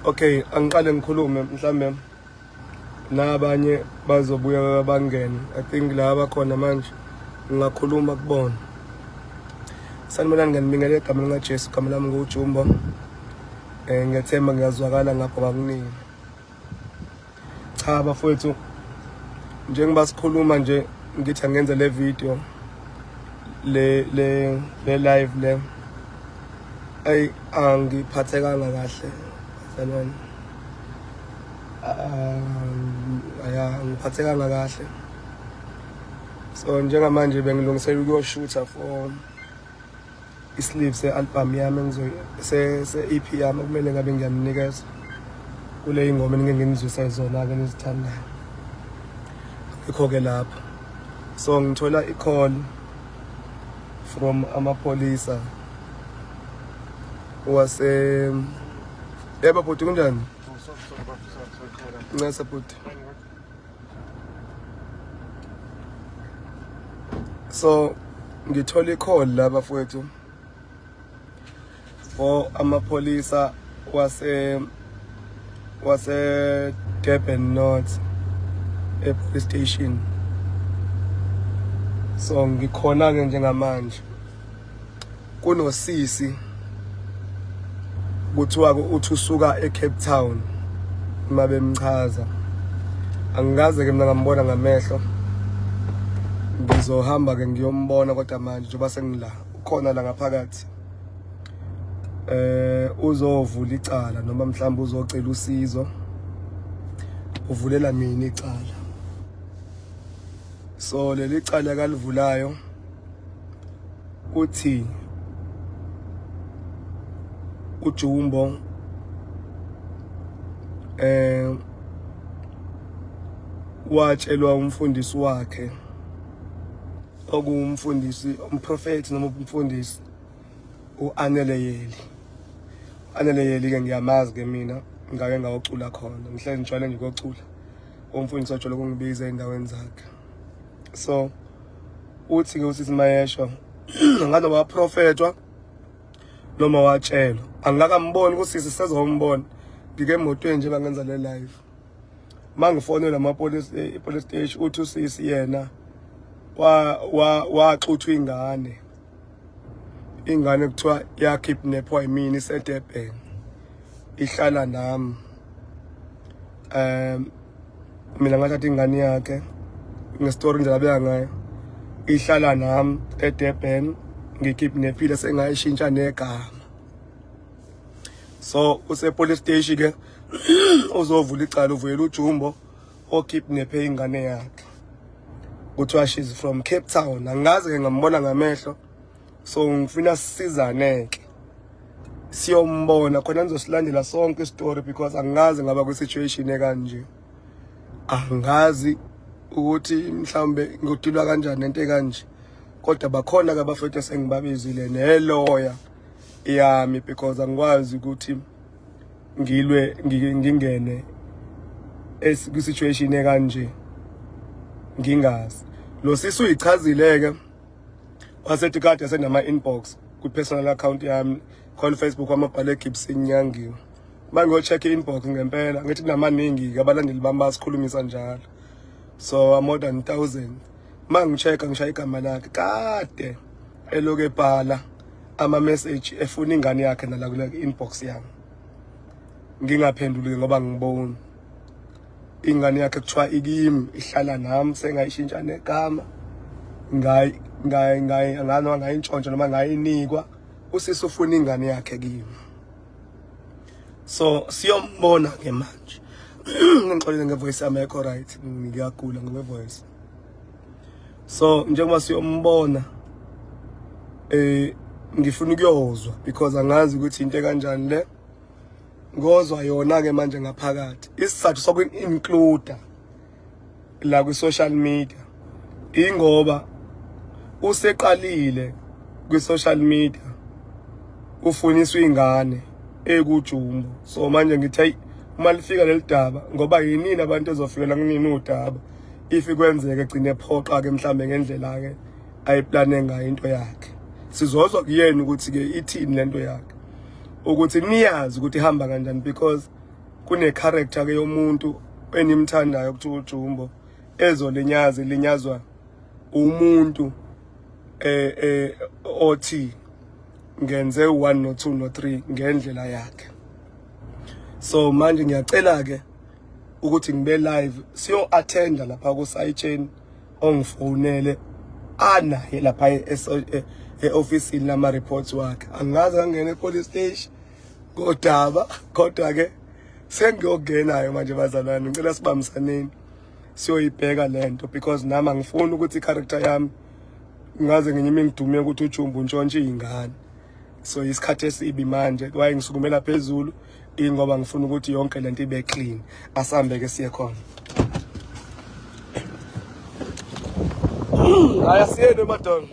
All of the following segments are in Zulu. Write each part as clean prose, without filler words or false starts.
Okay, angiqale ngikhulume mhlambe nabanye bazobuya bangene. I think la bakhona manje ngingakhuluma kubona. Sanibonani, ngiyanibingelela egameni likaJesu. Igama lami nguJumbo. Ngiyethemba ngiyazwakala ngapho ngakuningi. Cha bafowethu, njengoba sikhuluma nje ngithi angenze le video le live le, ay angiphathekanga kahle bazalwane. Aya angiphathekanga kahle. So njengamanje bengilungisela ukuyoshutha for isleeve se-album yami engizoy se-EP yami okumele ngabe ngiyaninikeza kule ingoma enike nginizwisa zona-ke nizithandayo. Ngikho-ke lapho, so ngithola i-call from amapholisa wase yebo bhuti, kunjani? Ncesa bhuti. So ngithola i-call la bafowethu for amapholisa wase Durban North e police station. So ngikhona ke njengamanje, kunosisi kuthiwa uthi usuka eCape Town. Uma bemchaza, angikaze ke mina ngambona ngamehlo. Ngizohamba ke ngiyombona, kodwa manje njengoba sengila ukhona la ngaphakathi, uzovula icala noma mhlawumbe uzocela usizo, uvulela mina icala. So leli cala kalivulayo uthi uJumbo watshelwa umfundisi wakhe, okuwumfundisi umprofeti noma umfundisi uAnele Yeli. Anele Yeli ke ngiyamazi ke mina, ngake ngawucula khona, ngihlezi ngijwayele nje ukuyocula. Umfundisi wajwayele ukungibiza ey'ndaweni zakhe. So uthi ke usisi Mayesho ngabe waprofetwa noma watshelwa, angikakamboni kusisi, sezombona ngike emotweni nje bangenza le live. Mangifonela amapolisi i-police station, uthi usisi yena wa waxuthwa ingane, ingane kuthiwa yakidnapwa yimina, iseDurban, ihlala nami. Mina ngathatha ingane yakhe ngestory nje labeka ngayo, ihlala nami eDurban, ngikidnapile, sengayishintsha negama. So use police station ke, uzovula icala, uvuyela uJumbo okidnape ingane yakhe. Kuthiwa she's from Cape Town. Angazi ke ngambona ngamehlo, so ngifuna sisizane ke siyombona khona, nizosilandela sonke istory because angazi ngaba kwi situation ekanje, angazi ukuthi mhlawumbe ngidilwa kanjani nento ekanje. Kodwa bakhona ke abafethu esengibabizile neloya yami because angikwazi ukuthi ngilwe ngingene kwi-situation ekanje ngingazi. Lo sisi uyichazile ke, wasethi kade senama inbox kwi-personal account yami khona Facebook wamabhale Gibson Nyangiwe. Uma ngiyo-check i-inbox ngempela ngithi kunamaningi-ke abalandeli bami basikhulumisa njalo, so more than 1000. Uma ngi-check-a ngishaya igama lakhe, kade eloku ebhala ama-message efuna ingane yakhe nala kule inbox yami, ngingaphenduli ngoba ngiboni. Ingane yakhe kuthiwa ikimi, ihlala nami, sengayishintsha negama, ngayi ngayi ngayi angani ngayintshontsha noma ngayinikwa. Usisi ufuna ingane yakhe kimi, so siyombona ke manje. Ngixolele ngevoice yami, ayikho right, ngiyagula ngokwe-voice. So njengoba siyombona, ngifuna ukuyozwa because angazi ukuthi into ekanjani le. Ngozwa yona ke manje ngaphakathi isizathu soku-include la kwi-social media, ingoba useqalile kwi-social media ufuniswa ingane ekuJumbo. So manje ngithi hey, uma lifika leli daba, ngoba yinini abantu ezofikela kunini udaba, if kwenzeke egcine ephoqa ke mhlambe ngendlela ke ayiplane ngayo into yakhe, sizozwa kuyena ukuthi ke ithini lento yakhe, ukuthi niyazi ukuthi ihamba kanjani because Kune character ke yomuntu enimthandayo kuthiwa uJumbo ezolinyaza ilinyazwa umuntu othi ngenze 1 no 2 no 3 ngendlela yakhe. So manje ngiyacela ke ukuthi ngibe live, siyo attenda lapha ku Sayitsheni ongifonele anaye lapha e-ofisini lama reports wakhe. Angaze ngangena e-police station kodaba, kodwa ke sengiyogenayo manje bazalwane. Ngicela sibambisaneni siyoyibheka lento, because nami angifuni ukuthi i-character yami ngaze ngenye imini ngidume ukuthi uJumbo untshontshe izingane. So isikhathi esibi manje kwaye ngisukumela phezulu ingoba ngifuna ukuthi yonke lento ibe clean. Asambe ke siye khona. Hayi, asiyeni emadona.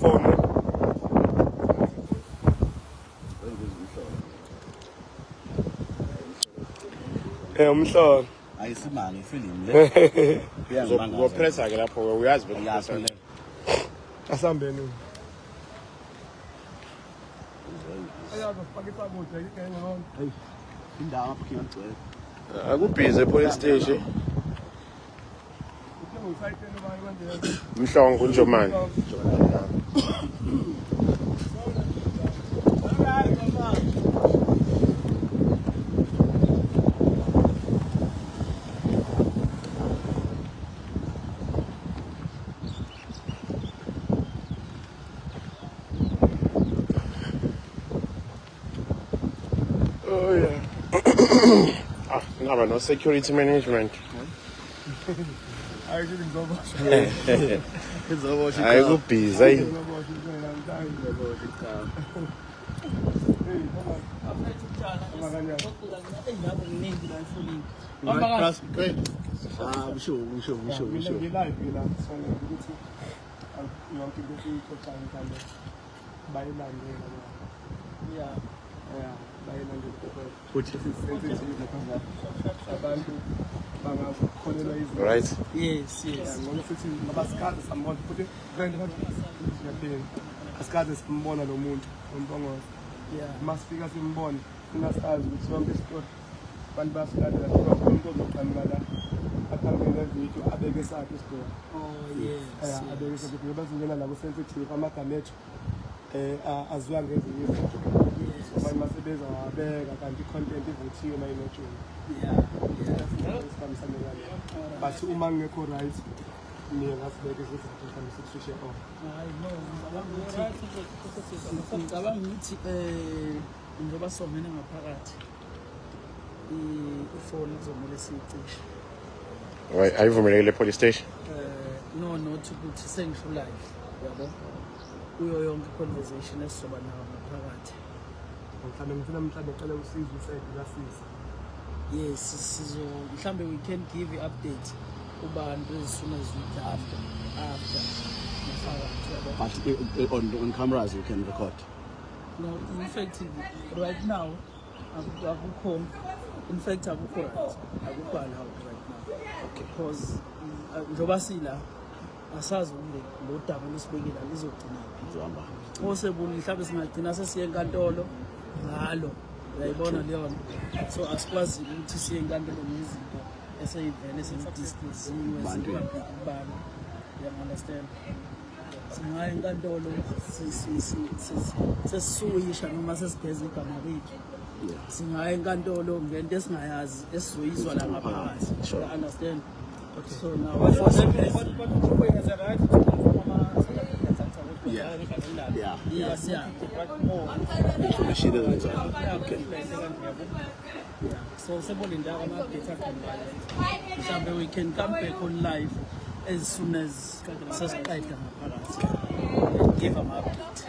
Phone. Umhlolo. Ayisimanga ifilimu le. Iyangimangaza. Uzopressa ke lapho ke, uyazi. Uyazi le. Asambeni. Ayazofaka isakude igenge yonke. Hey. Indawo apho kuyagcwele. Akubhizi epolice station. Uthe usayitshela ubani manje? Mhlongo uNjomane. Oh yeah. Ah, naba no security management. Hayi, ngithi ngizoboshwa. Izoboshwa. Hayi, kubhizi ayi. Ngizoboshwa impela namhlanje. Hey, hamba kanjani? Ah, msho msho msho Mina msho. ngi-live la, so ukuthi yonke into esiyixoxayo mhlawumbe bayilandela la. Yeah, bayilandela. Futhi sensitive, abantu bangakholelwa izinto. Right. Yes. Ngoba futhi ngoba sikaze sambona futhi grand manje siyaphila, asikaze simbona lo muntu uMpongoza. Uma sifika simbone, funa sazi ukuthi yonke isitori abantu bayasilandela, because umuntu ozoqhamuka la aqhamuke ne-video abeke sakhe isitori. Oh yes. Abeke sakhe ngoba singena la ku-sensitive, amagama ethu aziwa ngezinye izinto. Abanye masebeza wabeka kanti i-content ivuthiwe uma inotshuni. Sihambisane kanje, but uma ngekho right niye ngasibeka izizathu mhlawumbe sikuswishe off. Hayi no, ngicabanga ukuthi njengoba songena ngaphakathi ifoni kuzomele siyicishe. Why, ayivumelekile police station? No, not ukuthi sengisho live, yabo, kuyo yonke i-conversation esizoba nayo ngaphakathi. Mhlawumbe ngifuna mhlawumbe cela usizo usayidi kasisi. Yes, sizo mhlambe we can give i-update kubantu as soon as we after ngaphakathi, yabo. But on cameras you can record. No, in fact right now akukho, in fact akukho right, akukho allowed right now. Okay, because njengoba sila asazi ukuthi lo daba lusibekile lizogcina phi. Izohamba. Possible mhlawumbe singagcina sesiye enkantolo ngalo, uyayibona leyo nto. So asikwazi ukuthi siye enkantolo ngezinto eseyivele sezidisclosiwe Bantwini. zi-public kubantu, you understand? Singaya enkantolo sesisuyisha noma sesigeza igama lethu. Singaya enkantolo ngento esingayazi esizoyizwa la ngaphakathi. Sure. You understand? So now for them Yeah. Yes, yeah. Information ezenzayo. Okay. So sebolinda ama-updates aqhamukayo. Mhlawumbe we can come back on live as soon as sesiqeda ngaphakathi, give ama-update.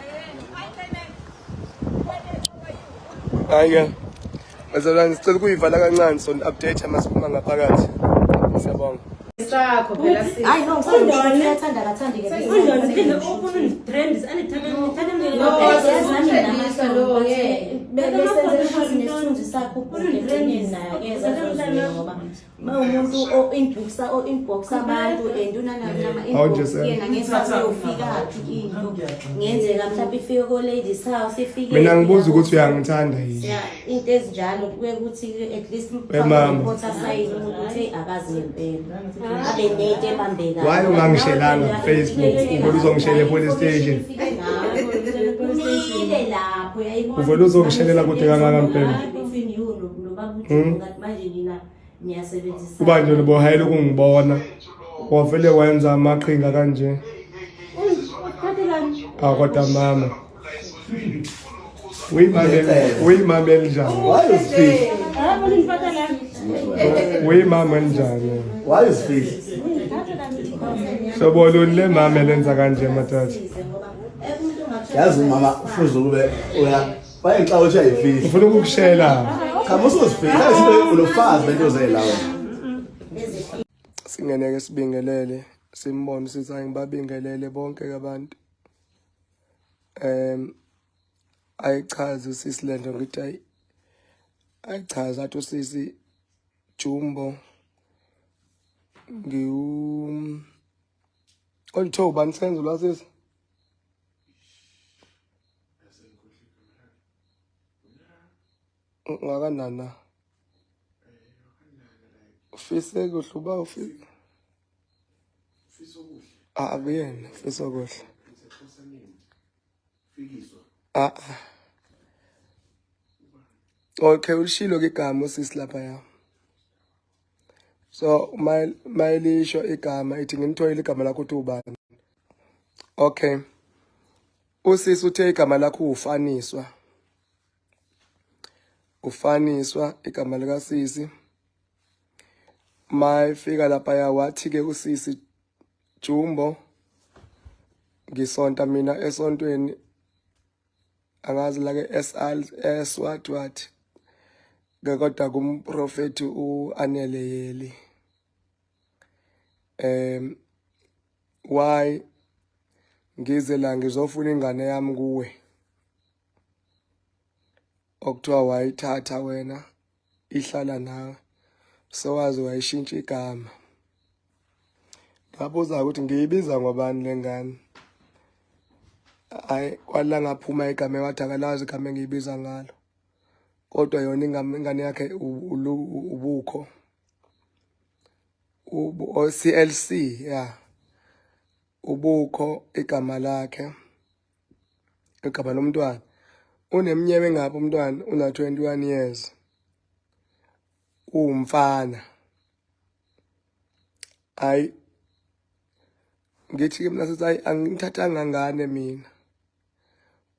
Hayi-ke bazalwane, sicela ukuyivala kancane, so update masiphuma ngaphakathi. Siyabonga. Sakho phela sisi. Hayi no, ngisho uyathanda akathandi ke. Unjani phinde ufuna unditrendisa andithanda. No, yazi nami. lo, ngeke. Besenze phansi nesithunzi sakho ubhuti ekugcineni naye akeze azozwela ngoba uma umuntu o-inboxa o-inbox abantu and Hawu nje unanama-inbox Sam. yena ngesazi uyofikaphi into ngenzeka mhlawumbe ifike ko-ladies house ifike Mina ngibuza ukuthi uyangithanda yini. Ya, into ezinjalo kuye ukuthi at least We mama. report asayine umuntu ukuthi hey, akazi ngempela abe nento ebambekayo. Why ungangishelanga ku-Facebook? Uvele uzongishela e-police station. Umile lapho uyayibona. Uvele uzongishelela kude kangaka mpela. Between you nobaba uJomo, kanti manje nina niyasebenzisana. Kuba nje ubohayela ukungibona. Wavele wenza amaqhinga kanje. Awu kodwa mama. Uyimamele, uyimamele njani? Why is fish? Uyimama njani? Why is fish? Hlobo luni le mama elenza kanje mathatha? Yazi umama ufuze ukube uya wayengixaka ukuthi uyayifish. Ufuna ukukushela. Cha musuzifihla izinto unofazi lento zela wena. Singeneke sibingelele simbone sithi hayi ngibabingelele bonke ke abantu. Ayichaze usisi lento ngithi ayi ayichaze athi usisi Jumbo ngiwu Olithiwa ubani Senzo la sisi? Ngakanana. Ufise kuhle uba ufise. Ah, akuyena ufisa kuhle. Ah. ah. Okay, ulishilo ke igama usisi lapha ya. So mayilisho igama ithi ngimthoyile igama lakho uthi ubani. Okay. Usisi uthe igama lakho ufaniswa. Ufaniswa igama likasisi. Mayifika lapha ya wathi ke usisi Jumbo ngisonta mina esontweni angazi la ke SL S what what ke kodwa kumprofeti uAnele Yeli why ngize la ngizofuna ingane yami kuwe okuthiwa wayithatha wena ihlala nawe sowazi wayishintsha igama. Ngabuza ukuthi ngiyibiza ngobani le ngane. Hayi kwala ngaphuma igama wathi akalazi igama engiyibiza ngalo. Kodwa yona ingane yakhe ubukho. Ubu CLC yeah. Ubukho igama lakhe. Igama lomntwana. Uneminyaka engaphi umntwana? Una 21 years. Uwumfana. Hayi ngithi ke mina sithi hayi angithathanga ngane mina.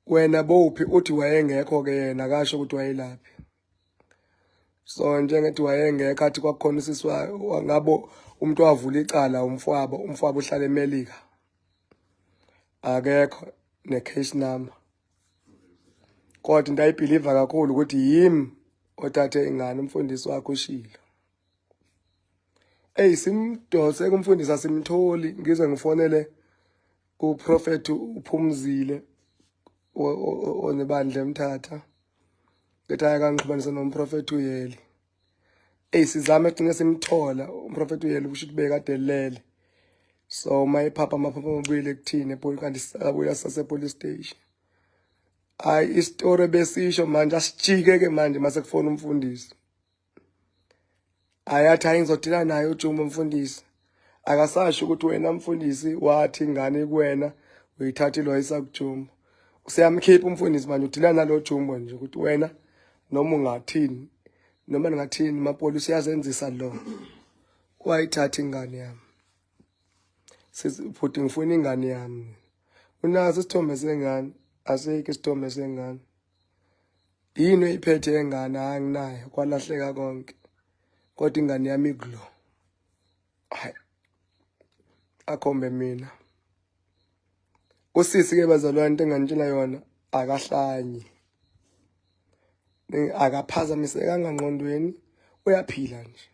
Wena bowuphi uthi wayengekho ke yena akasho ukuthi wayelaphi. So njengethi wayengekho athi kwakukhona usisi ngabo umuntu wavula icala umfowabo, umfowabo uhlala eMelika. Akekho ne case number. Kodwa into ayibhiliva kakhulu ukuthi yimi othathe ingane umfundisi wakhe ushilo. Ey simdose kumfundisi asimtholi ngize ngifonele uProphet uPhumzile onebandla eMthatha. Ngithi ayakangixhumanisa nomProphet uYeli. Ey sizame egcine simthola uMprophet uYeli kusho ukuthi bekade elele. So uma ephapha amaphapha amabuyele kuthina epolice kanti sabuya sase police station. Hayi isitori besisho manje asijike ke manje mase kufona umfundisi. Ayathi hayi ngizodila naye uJumbo umfundisi. Akasasho ukuthi wena mfundisi wathi ingane kuwena uyithathile wayisa kuJumbo. Useyamkhipha umfundisi manje udila nalo Jumbo nje ukuthi wena noma ungathini noma ningathini mapolisi uyazenzisa lo. Wayithatha ingane yami. Sisi bhuti ngifuna ingane yami. Unaso isithombe sengane, asikho isithombe sengane. Yini oyiphethe engane anginayo kwalahleka konke. Kodwa ingane yami ikulo. Hayi. Akhombe mina. Usisi ke bazalwane into enganitshela yona akahlanyi. Akaphazamisekanga ngqondweni uyaphila nje.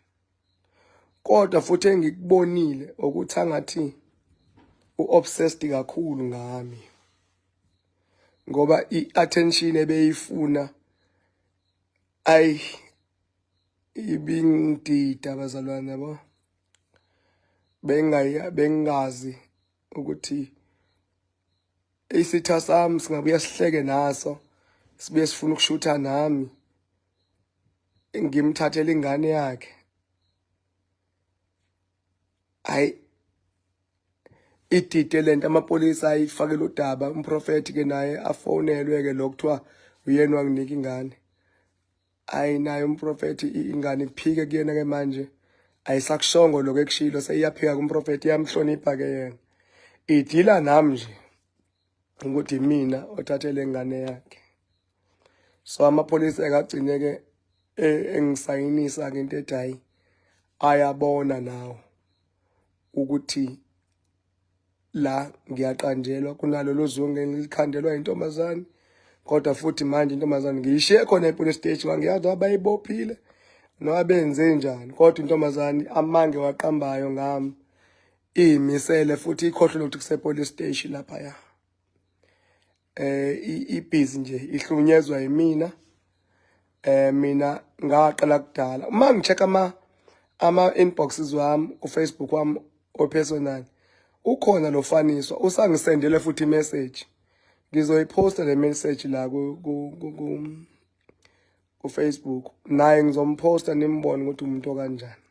Kodwa futhi engikubonile ukuthi angathi uobsessed kakhulu ngami. Ngoba i-attention ebeyifuna ayi ibingidida bazalwane yabo. Bengingazi ukuthi isitha sami singabuya sihleke naso sibuye sifuna ukushutha nami ngimthathele ingane yakhe. Hayi, idide lento, amapolisa ayifakele udaba, umprofethi ke naye afonelwe ke lokuthiwa uyena wanginika ingane. Ayi, naye umprofethi ingane iphike kuyena ke manje, ayisakushongo lokho ekushilo, seyiyaphika kumprofethi, iyamhlonipha ke yena, idila nami nje ukuthi mina othathe le ngane yakhe. So amapholisa ekagcine ke engisayinisa ke into ethi hayi, ayabona nawo ukuthi la ngiyaqanjelwa kunalolo zungu engilikhandelwa intombazane. Kodwa futhi manje intombazane ngiyishiye khona epolice station, angiyazi abayibophile noma benze njani, kodwa intombazane amange waqambayo ngami iyimisele futhi ikhohlwe ukuthi kuse police station lapha ya ibhizi nje ihlunyezwa yimina. Mina ngaqala kudala uma ngicheck ama inboxes wami ku Facebook wami o personal, ukhona lo faniswa usangisendele futhi message. Ngizoyiposta le message la ku Facebook, naye ngizomposta nimbone ukuthi umuntu okanjani.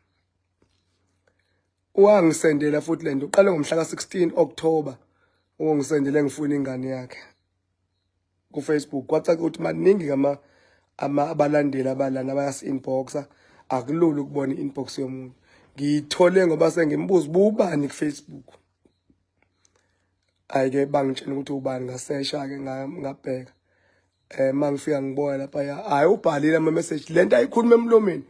Wangisendela futhi lento uqale ngomhla ka-16 October ungisendele ngifuna ingane yakhe ku Facebook. Kwacaca ukuthi maningi kama ama abalandeli abalana bayasi inboxa, akulula ukubona i-inbox yomuntu. Ngiyithole ngoba sengimbuza ubani ku Facebook, ayike bangitshela ukuthi ubani, ngasesha ke ngabheka. Mangifika ngibona lapha ya, hayi, ubhalile ama message, lento ayikhuluma emlomeni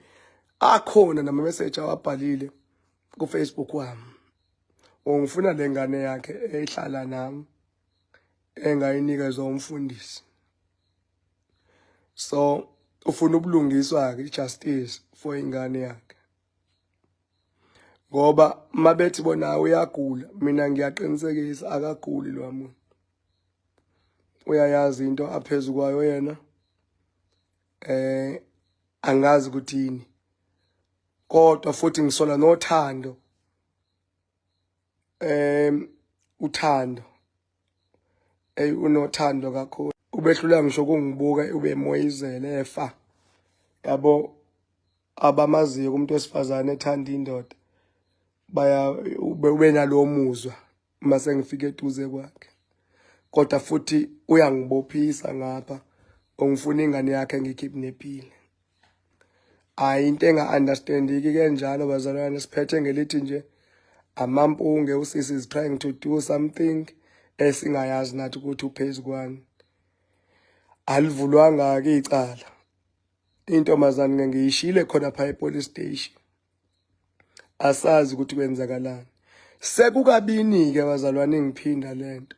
akhona nama message awabhalile ku Facebook wami, ungifuna le ngane yakhe ehlala nami engayinikezwa umfundisi. So ufuna ubulungiswa ke, justice for ingane yakhe, ngoba mabethi bona uyagula, mina ngiyaqinisekisa akaguli lo muntu, uyayazi into aphezu kwayo yena. Angazi ukuthi yini, kodwa futhi ngisola nothando, uthando, ey, unothando kakhulu, ubehlula ngisho kungibuka, ubemoyizele efa yabo. Abamaziyo kumuntu wesifazane ethanda indoda baya ube nalowo muzwa uma sengifike eduze kwakhe, kodwa futhi uyangibophisa ngapha, ongifuna ingane yakhe ngikidnapile. Hayi, into enga-understandiki ke njalo bazalwane, siphethe ngelithi nje amampunge, usisi is trying to do something esingayazi nathi ukuthi uphezu kwani. Alivulwanga-ke icala, intombazane ngiyishile khona pha e-police station, asazi ukuthi kwenzakalani. Sekukabini-ke bazalwane ngiphinda lento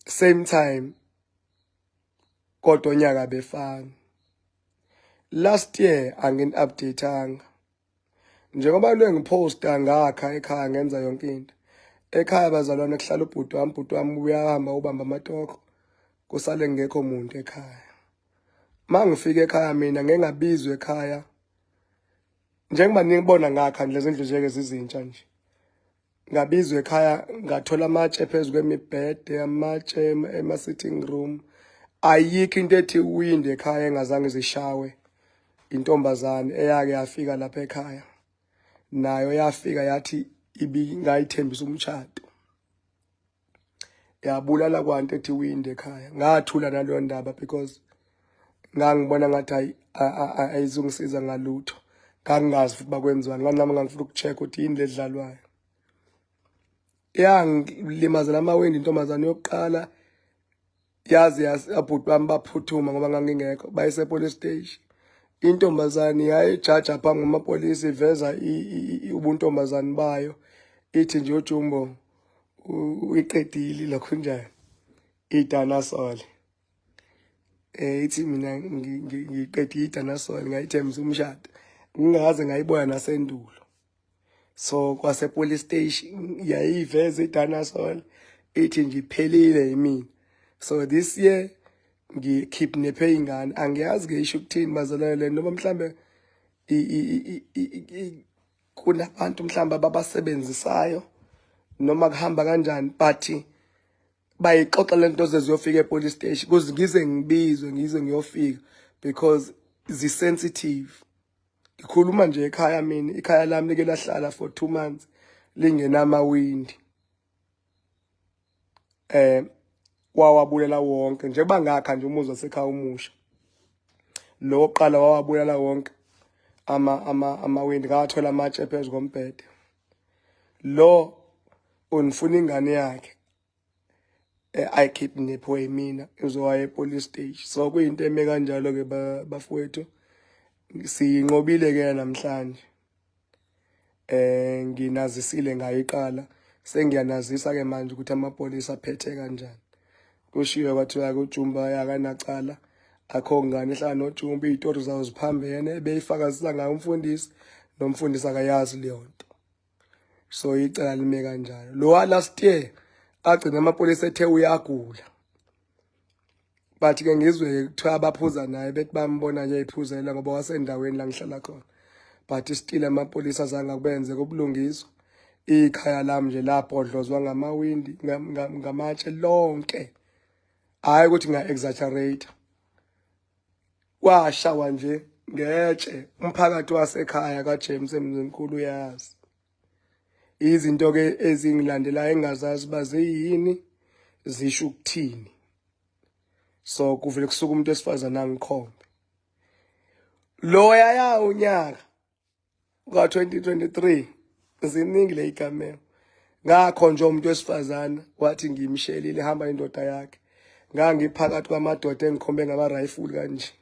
same time, kodwa onyaka befana. Last year angini-updateanga njengoba lo ngiphosta ngakha ekhaya, ngenza yonke into ekhaya bazalwane, kuhlala ubhuti wami, ubhuti wami uyahamba ubamba amatoko, kusale ngekho muntu ekhaya. Mangifika ekhaya mina ngengabizwa ekhaya, njengoba nibona ngakha nje lezi ndlu nje zizintsha nje, ngabizwa ekhaya ngathola amatshe phezu kwemibhede, amatshe ema-sitting room, ayikho into ethi windi ekhaya engazange zishawe intombazane eyake yafika lapha ekhaya. Nayo yafika yathi ibingayithembisa umshado, yabulala kwanto ethi windi ekhaya. Ngathula naleyo ndaba because ngangibona ngathi hayi, ayizungisiza ngalutho, ngangingazi futhi bakwenziwani, nganami ngangifuna ukucheck ukuthi yini ledlalwayo. Yangilimazela amawindi intombazane yokuqala, yazi abhuti bami baphuthuma ngoba ngangingekho, bayise police station. Intombazane yayijaja phambi kwamapolisi, iveza ubuntombazane bayo, ithi nje uJumbo uyiqedile lokho njani idanasole. Ithi mina ngiqedile idanasole, ngayithembisa umshado, ngingaze ngayibona nasendulo. So kwase police station yayiveza idanasole, ithi nje iphelile yimina. So this year ngikidnaphe ingane. Angiyazi ke isho ukuthini bazalwane le, noma mhlambe kunabantu mhlambe ababasebenzisayo noma kuhamba kanjani, but bayixoxa lento zeziyofika epolice station kuze ngize ngibizwe, ngize ngiyofika, because zi-sensitive. Ngikhuluma nje ekhaya mina, ikhaya lami like lahlala for 2 months lingenamawindi, wawabulela wonke njengoba ngakha nje umuzi wasekhaya umusha lo oqala, wawabulala wonke amawindi, ngawathola amatshe phezu kombhede. Lo unifuna ingane yakhe, ayikidnapwe yimina, uzowaya epolice station. So kuyinto eme kanjalo ke bafowethu. Siyinqobile ke namhlanje, nginazisile ngayiqala, sengiyanazisa ke manje ukuthi amapolisa aphethe kanjani. Kushiwe kwathiwa kuJumba akanacala, akho ngane ehlala noJumba, izitori zawo ziphambene, ebeyifakazisa ngayo umfundisi, nomfundisi akayazi leyo nto. So icala lime kanjalo. Lo last year agcina amapolisa ethe uyagula, but ke ngizwe kuthiwa abaphuza naye bethi bambona nje ephuzela ngoba wasendaweni la ngihlala khona, but still amapolisa azange akubenze kubulungiswa. Ikhaya lami nje labhodlozwa ngamawindi, ngamatshe lonke. Hayi ukuthi nga-exaggerate, kwashawa nje ngetshe. Umphakathi wasekhaya kaJames eMzimkhulu uyazi izinto ke ezingilandelayo engingazazi uba ziyini, zisho ukuthini. So kuvele kusuka umuntu wesifazane angikhombe loya ya unyaka ka-2023. Ziningi le igameko. Ngakho nje umuntu wesifazane wathi ngimshelile hamba indoda yakhe, ngangiphakathi kwamadoda engikhombe ngama-rifle kanje,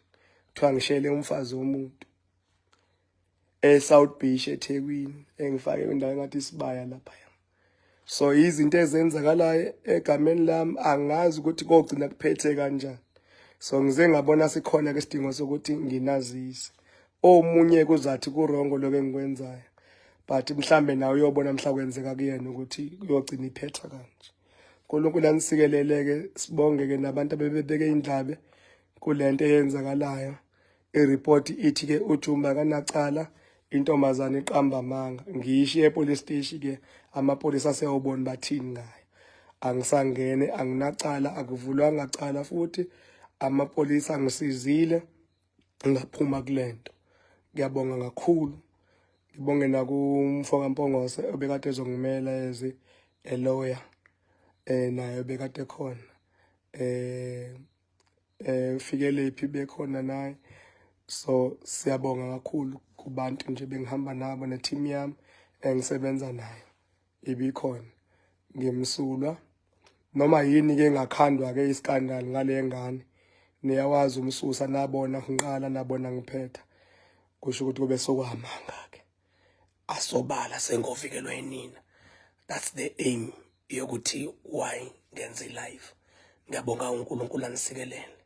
kuthiwa ngishele umfazi womuntu eSouth Beach eThekwini, engifake kwindawo engathi isibaya lapha. So izinto ezenzakalayo egameni lami angazi ukuthi kogcina kuphethe kanjani. So ngize ngabona sikhona ke isidingo sokuthi nginazise. Omunye kuzathi ku-wrong lokho engikwenzayo, but mhlambe nawe uyobona mhla kwenzeka kuyena ukuthi kuyogcina iphetha kanje. uNkulunkulu anisikelele-ke, sibonge-ke nabantu abebebeke indlabe kulento eyenzakalayo. Iripoti ithi-ke uJumba akanacala, intombazane iqamba amanga. Ngiyishiye epolice station ke, amapolisa aseyobona bathini ngayo. Angisangene, anginacala, akuvulwanga cala, futhi amapolisa angisizile ngaphuma kulento. Ngiyabonga kakhulu, ngibonge nakumfo kaMpongose obekade ezongimela ezi eloya, naye obekade khona, Fikelephi bekhona naye. So siyabonga kakhulu kubantu nje bengihamba nabo ne-team yami engisebenza nayo ibikhona. Ngimsulwa noma yini ke ngakhandwa ke iskandal ngale ngane, niyawazi umsusa, nabona ngiqala, nabona ngiphetha, kusho ukuthi kube sokwamanga ke asobala sengovikelwa yinina. That's the aim yokuthi why ngenze live. Ngiyabonga, uNkulunkulu anisikelele.